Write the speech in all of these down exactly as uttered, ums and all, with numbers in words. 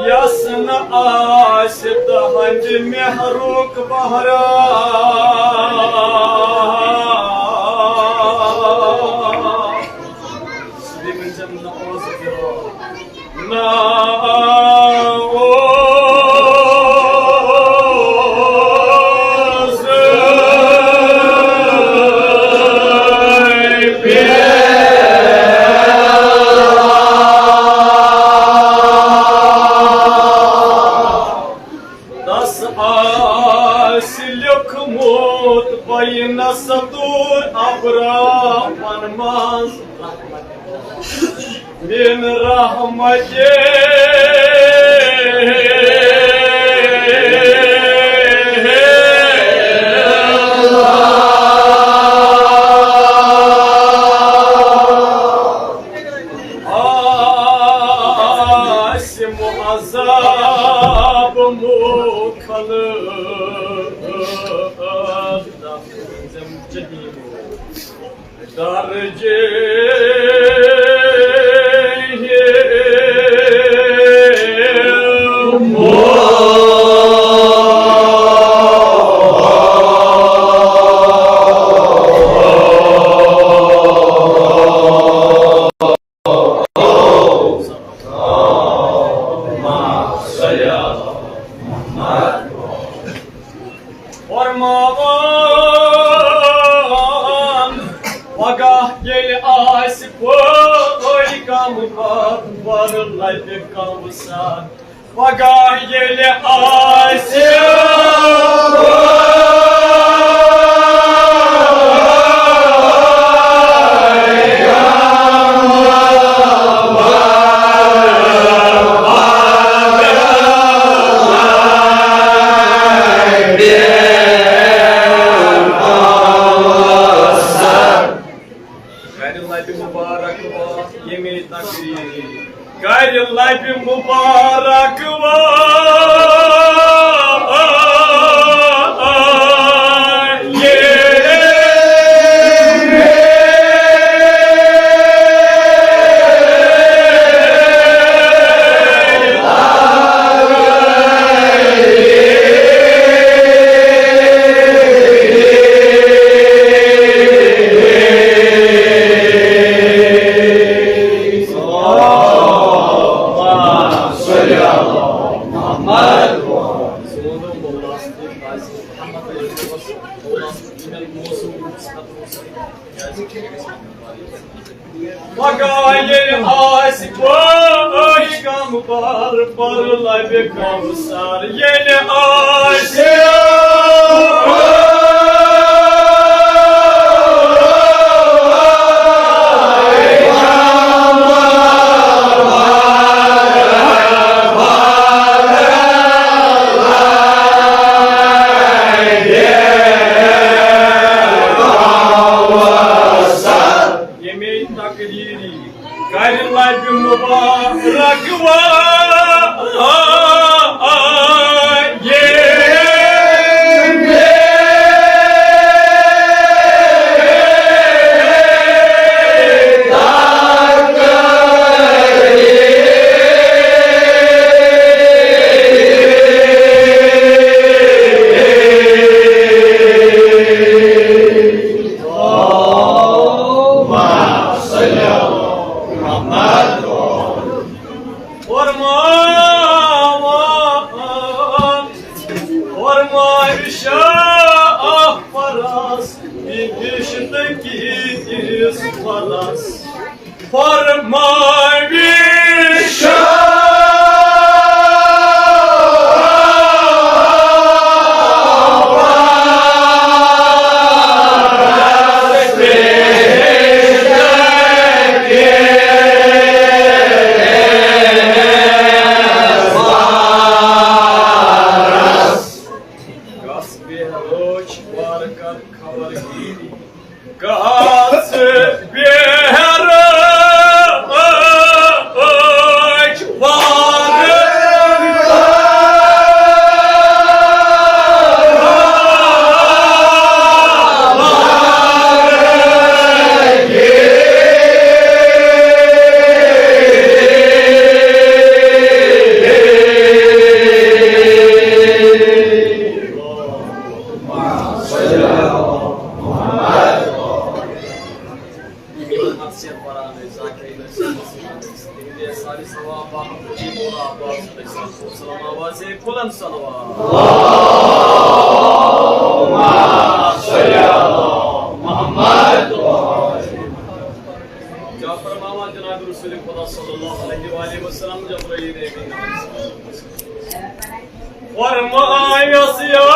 یس نہٕ آسہِ تہنٛدِ مہرُک بہرا۔ تس آسہِ لیوٚکھمُت بین سطور ابرامن منٛز۔ من رحمتہ آسہِ معذب مُخلص۔ درجے فرماوان، پگاہ ییٚلہِ آسہِ پٲے کم پتھ پر لبہِ کوثر۔ پگاہ ییٚلہِ آسہِ کرِ لبہِ مبارک واد ییٚمے تقریٖری، کرِ لبہِ مبارک واد ییٚمے۔ پگاہ ییٚلہِ آسہِ پٲے کم پر پر لبہِ کوثر، ییٚلہِ آسہِ ییٚمے تقریٖری کرِ لبہِ مبارک واد ییٚمے۔ فرماوان، فرمایہِ شاہ فرس بہشت کِس ورس۔ فرمایہِ شاہ گژھ بیٚہہ رٲچھ وارٕ کر خبر گیٖری۔ گژھ بیٚہہ رٲچھ وارٕ۔ سلام آواز بلند صلوات۔ کیا فرماوان جناب رسول خدا صلی اللہ علیہ وآلہ وسلم؟ جبرائیل امین علیہ السلام۔ فرمایس یا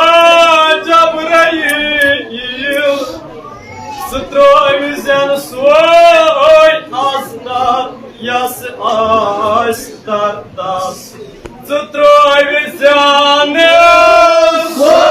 جبرائیل، ژٕ ترٲوزٮ۪ن سۄے اَستر، یۄس اَستر تس۔ ژٕ ترٲوزٮ۪ن سۄے۔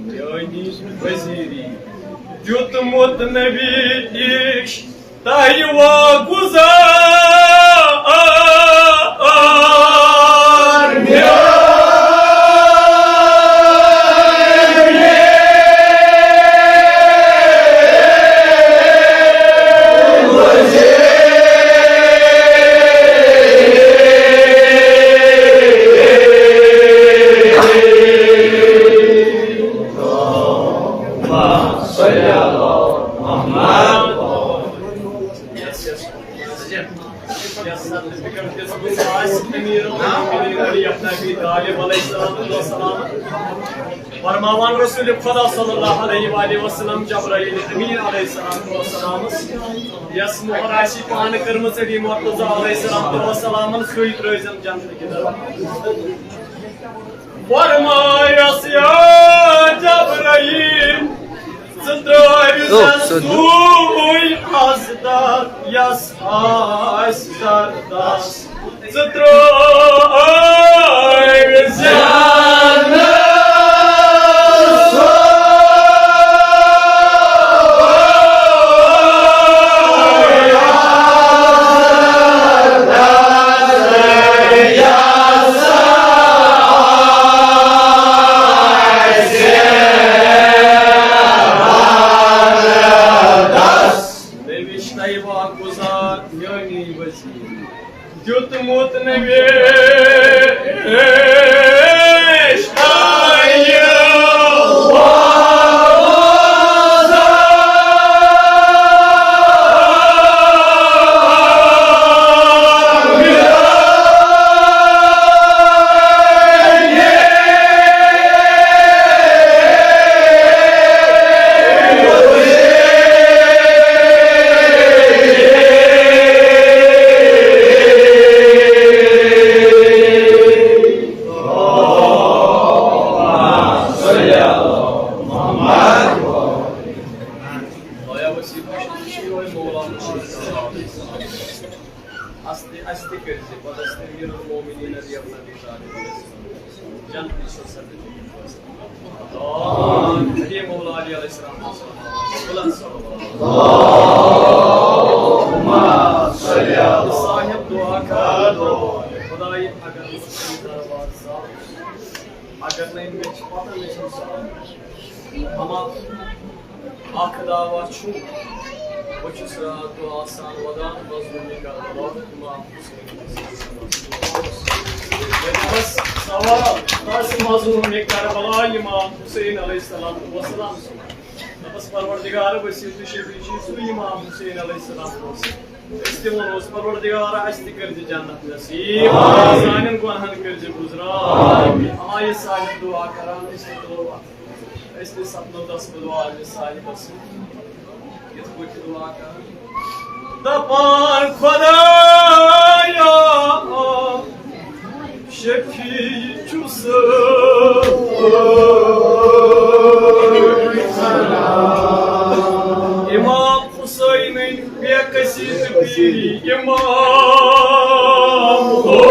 میٲنی وزیری دیُتمُت نبی عیش تۄہہِ واگُزار۔ یس سرٹیفکیٹ دِژمٕژ آسہِ امیر المؤمنین علی ابن ابی طالب علیہ الصلوۃ والسلام۔ فرماوان رسول خدا صلی اللہ علیہ وآلہ وسلم، جبرائیل امین علیہ الصلوۃ والسلام، یس مہر آسہِ پانہٕ کٔرمٕژ علی مرتضی علیہ الصلوۃ والسلام، سُے ترٲوزٮ۪ن جنت کہِ دروازٕ۔ فرمایس یا جبرائیل، ژٕ ترٲوزٮ۪ن سُے اَستر، یۄس اَستر تس۔ ژٕ ترٲوزٮ۪ن سُے۔ مےٚ وٕچھ تۄہہِ واگُزار میٲنی وزیر دیُتمُت نہ ویش آیہِ۔ اَسہِ تہِ، اَسہِ تہِ کٔرۍ زِ پتہٕ اَسہِ تہِ امیر المومنین علی ابن ابی طالب جنتی سرسبز۔ علی مولا علی علیہ السلام۔ بلند صلوات۔ صاحب دعا کر۔ خدائی اگر مےٚ چھِ پتہ مےٚ چھِ اما اکھ دعویٰ چھُ، بہٕ چھُس راتھ دۄہ آسان ودان مظلوم کربلا امام حسین۔ مےٚ دوٚپمَس سوال، کس مظلوم کربلا امام حسین علیہ الصلوۃ والسلام سُنٛد؟ دوٚپمَس پروردگار وسیٖل تہٕ شفیع چھُ سُے امام حسین علیہ السلام اوس۔ أسۍ تہِ وَنوس پروردگارا، اَسہِ تہِ کٔرۍ زِ جنت نصیب، سانٮ۪ن گۄنہَن کٔرۍ زِ گُزران۔ آ، یہِ سانٮ۪ن دُعا کران، أسۍ تہِ تُلو اَتھ۔ أسۍ تہِ سپنو دَس بُدوار أمِس صاحبَس سۭتۍ۔ یِتھ پٲٹھۍ چھِ دُعا کران۔ دَپان خۄدایا، شفیع چھُ سٲری۔ امام حسینٕنۍ بے کسی تہٕ پیری امام حسین۔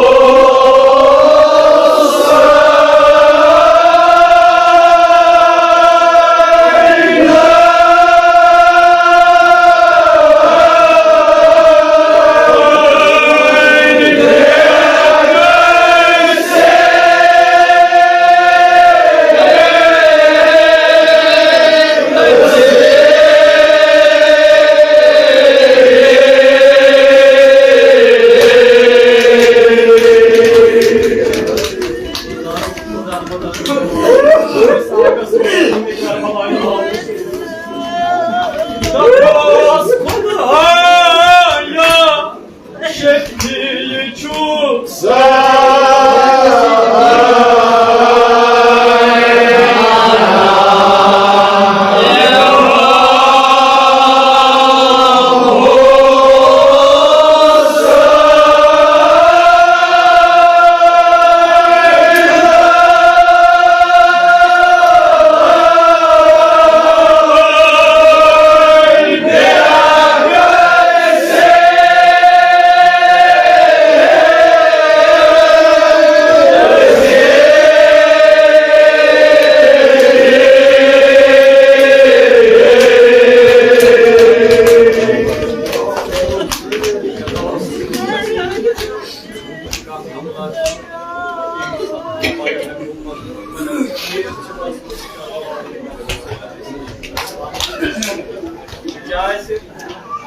تِکیٛازِ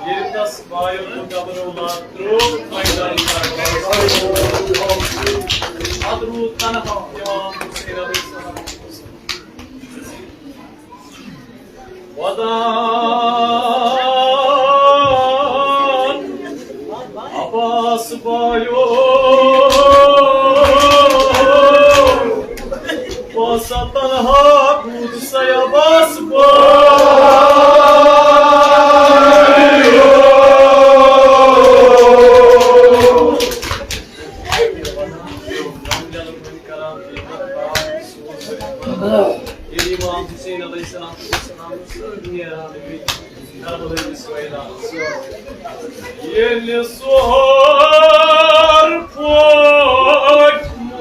ییٚلہِ تس بایو تہٕ گبرو لاترو میدان پتہٕ روٗد تنہا امام حسین علیہ السلام۔ ودان عباس بایو، بہٕ ہسا تنہا روٗدسَے عباس بایو۔ ییٚلہِ امام حسین علیہ السلام، السلام سۭتۍ نیران ٲسۍ کربلٲوِس میدانس، ییٚلہِ سُہ ہر پھوٚٹمُت،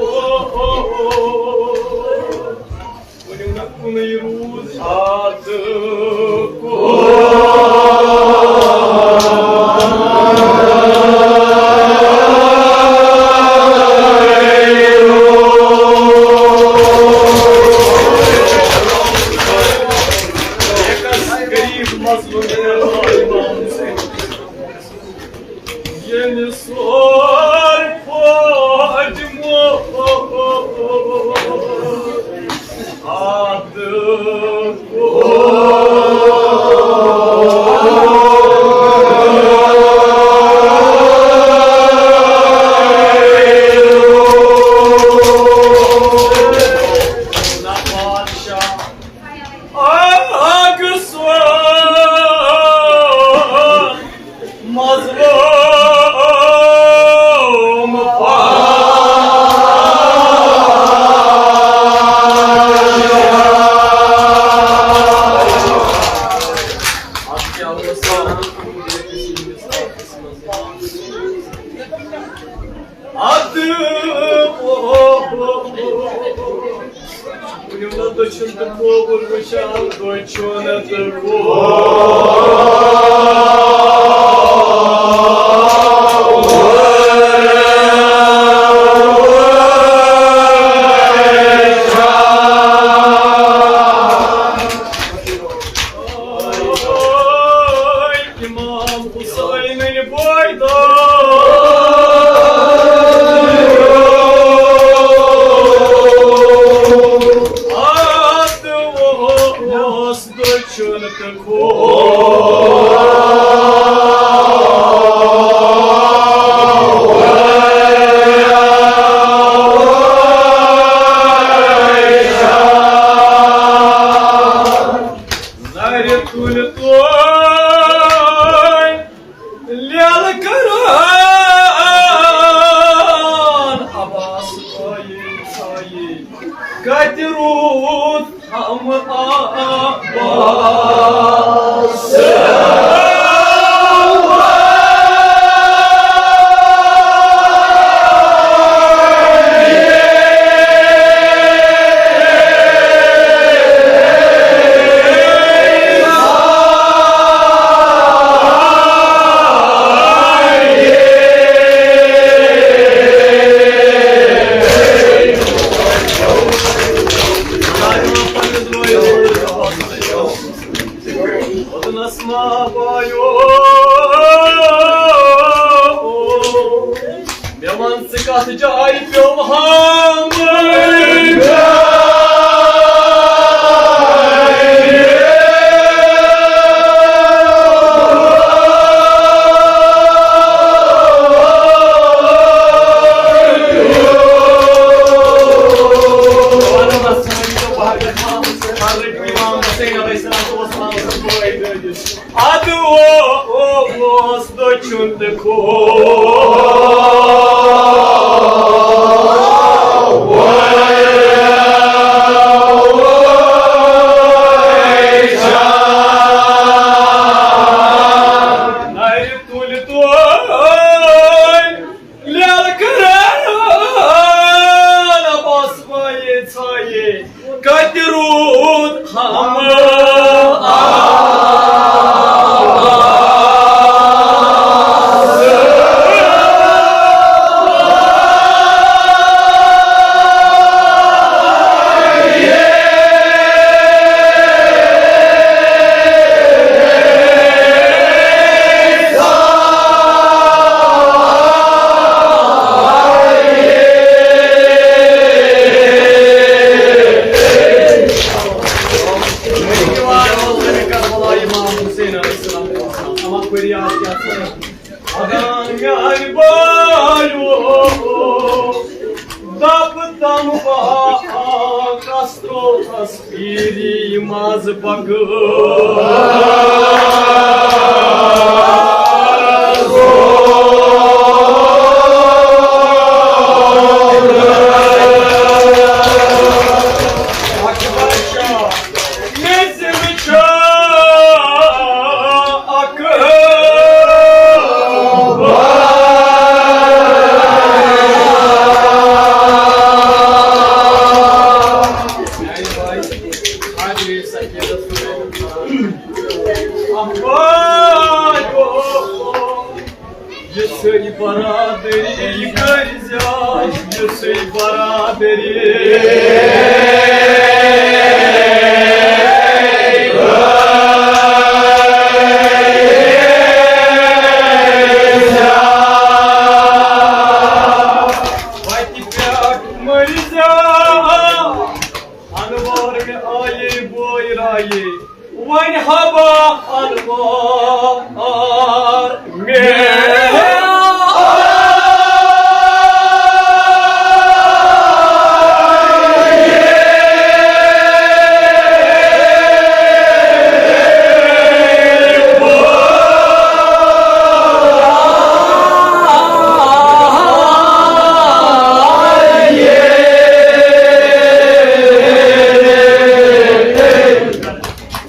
کُنہِ نہ کُنُے روٗد اتھ۔ ییٚلہِ سور پھوٚٹمُت اتھ نہ بادشاہ اکھ سوز مظلوم پاش۔ اتھ کیٛاہ اوس؟ اتھ یِم نہٕ دٔچھُن تہٕ کھووُر وٕچھان، دٔچھُن تہٕ کھووُر۔ امام حسین بویدار۔ اتھ اوس دٔچھُن تہٕ کھووُر۔ نرِ تُلۍ تُلۍ لیلہٕ کران عباس بھائی ژھایی، کتہِ روٗد ہم عباس؟ مےٚ وَن ژٕ کَتھ جایہِ پیوٚو ہامہٕ؟ حضرت امام حسین علیہ الصلوۃ والسلام سُنٛد بٲے دٲدِس۔ ادٕ اوس دٔچھُن تہٕ کھووُر۔ نرِ تُلۍ تُلۍ لیلہٕ کران عباس بھائی ژھایی، کتہِ روٗد ہم میانہِ بایو، دب تم پاکس تروکس پیری ماز پکو۔ اکبر شاہ، مےٚ زِ وٕچھو اکھ۔ یِژھٕے برادٔری کٔرۍ زیادٕ، یِژھٕے برادٔری۔ وَتہِ پٮ۪ٹھ مٔرۍ زیادٕ، انوار مےٚ آیے بوے رایے۔ وۄنۍ ہبا انوار مےٚ۔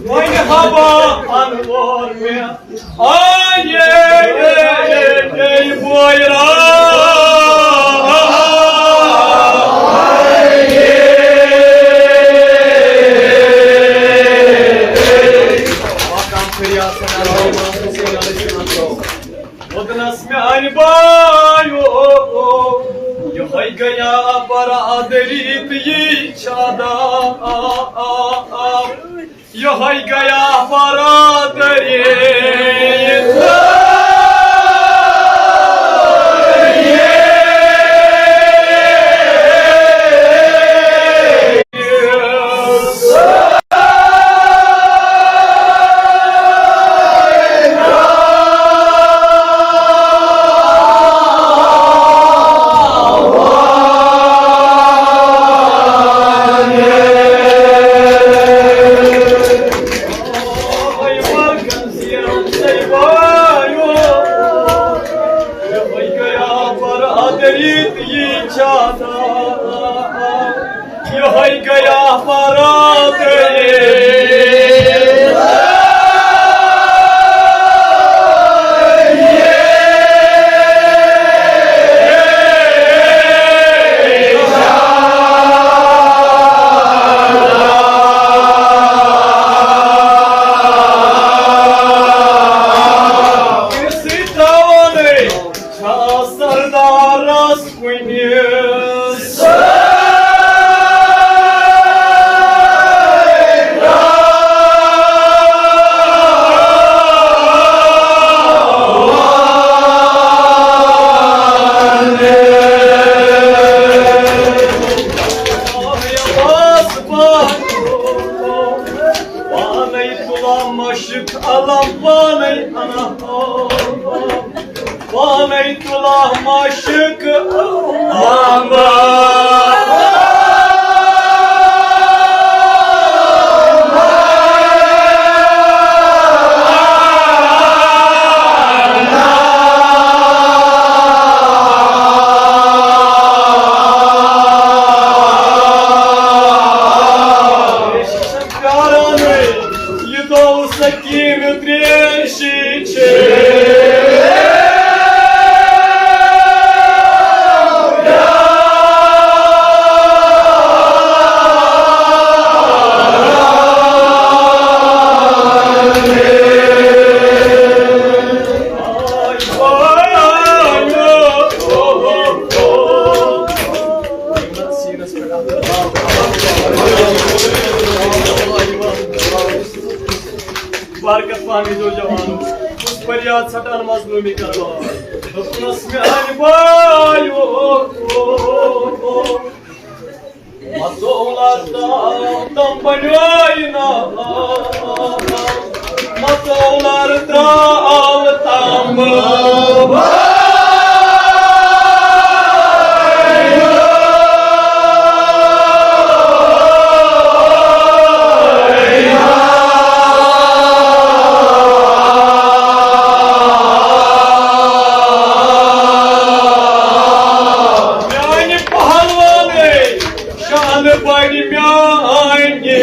وۄنۍ ہبا انوار مےٚ۔ آیے، آیے، آیے، بوے را۔ وۄدنس میانہِ بایو، یِہوٚے گٔیا برادٔری تہٕ یی چھا داو۔ یِہوٚے گٔیا برادٔری۔ یِہوٚے گٔیا برادٔری۔ سردارس کُنہِ۔ پانے تُلان مشک علم، پانے انا۔ پانے تُلان مشک علم۔ یہِ دۄہ سکیٖنہٕ ترٛیشہِ چھِ۔ برکت پہمی جو جوانو، اس فریاد سٹان مظلومی کربلا۔ دوٚپنس میانہِ بایو، مزولا تم بنیوی نا۔ مۄکلار درٛاو تام۔ میانہِ پہلوانٕے، شانہٕ بڑِ میانہِ۔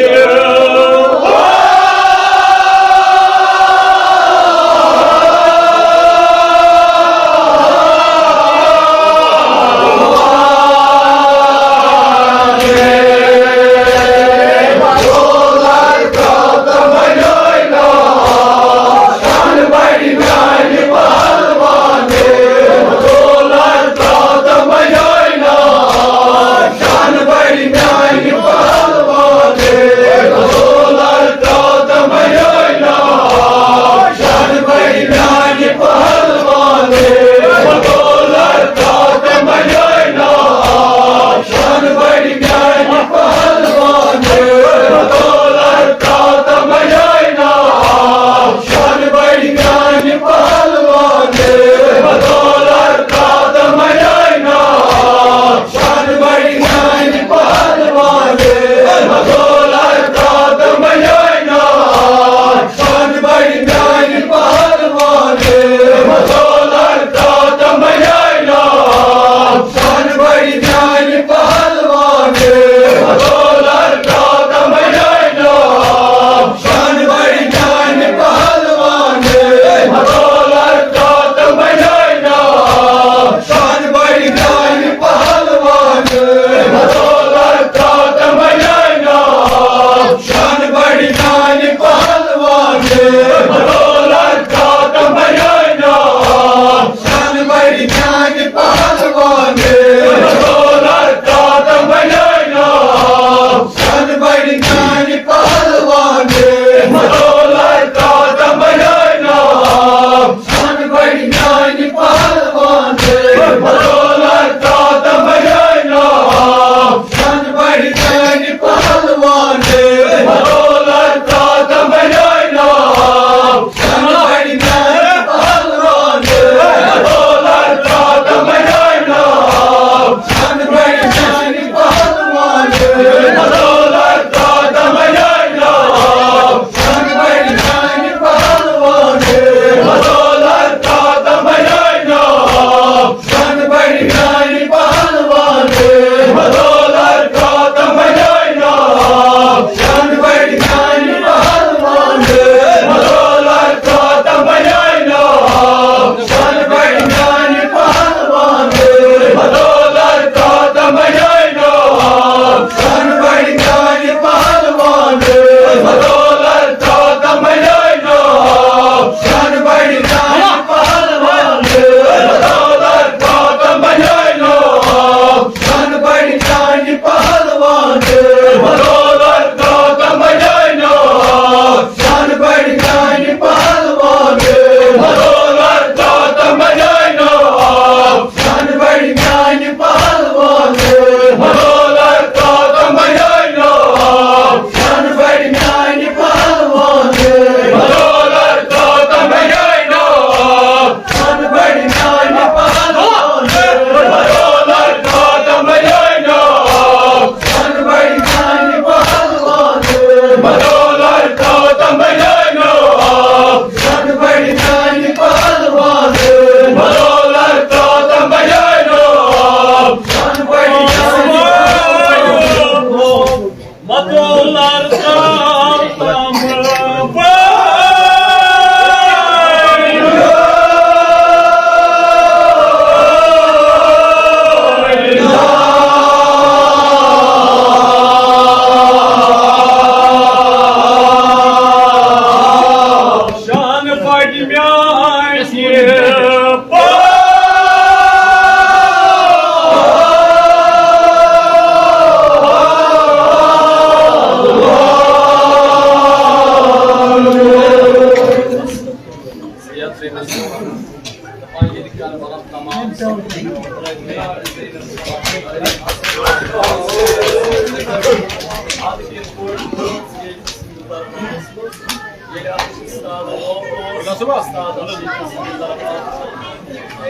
ییٚلہِ اَتھ اُستادَن اوس، اُستادَن اوس،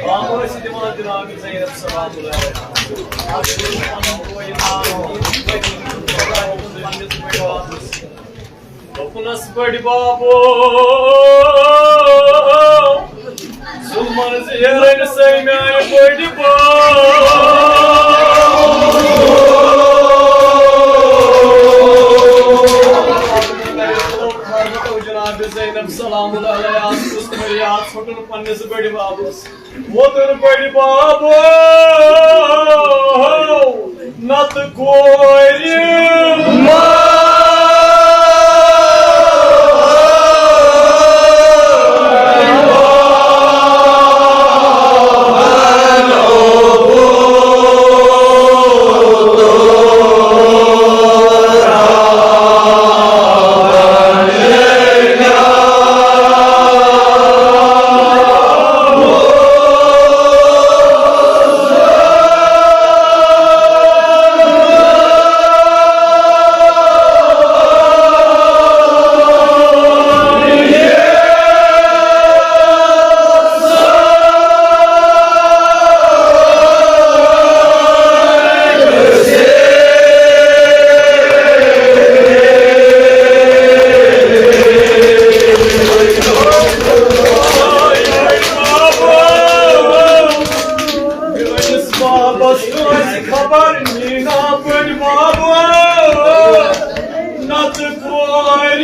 بابا ٲسۍ دِوان جناب زینب سلام اللہ علیہا۔ اَتھ چھُ پَنُن بوے ناو، پنٛنِس بٔڈۍ بابو۔ ظُلمَن زیرن سٲے میانہِ بٔڈِ بب۔ جناب زینب سلام اللہ علیہا کُس فریاد ژھوٚٹُن پننِس بٔڈِ بابس۔ ووتُن بٔڈِ بب۔ نتہٕ کورِ میٲنِس بابس ٲس خبر مینا بٔڈۍ بابا نتہٕ کورِ۔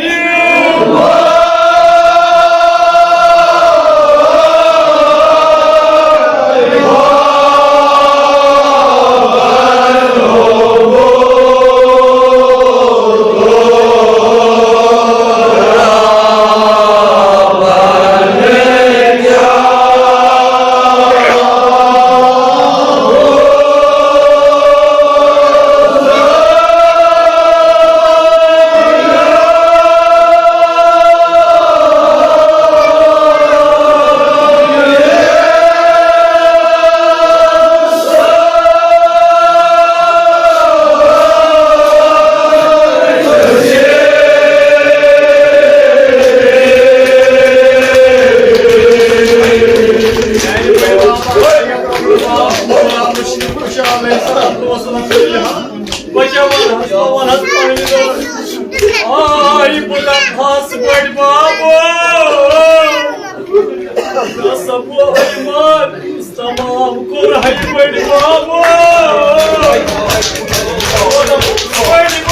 آے بہٕ دپہس بٔڈۍ بابا، سا بہٕ ایمان تمام کوٚر ہے بٔڈۍ بابا۔ بٔڈۍ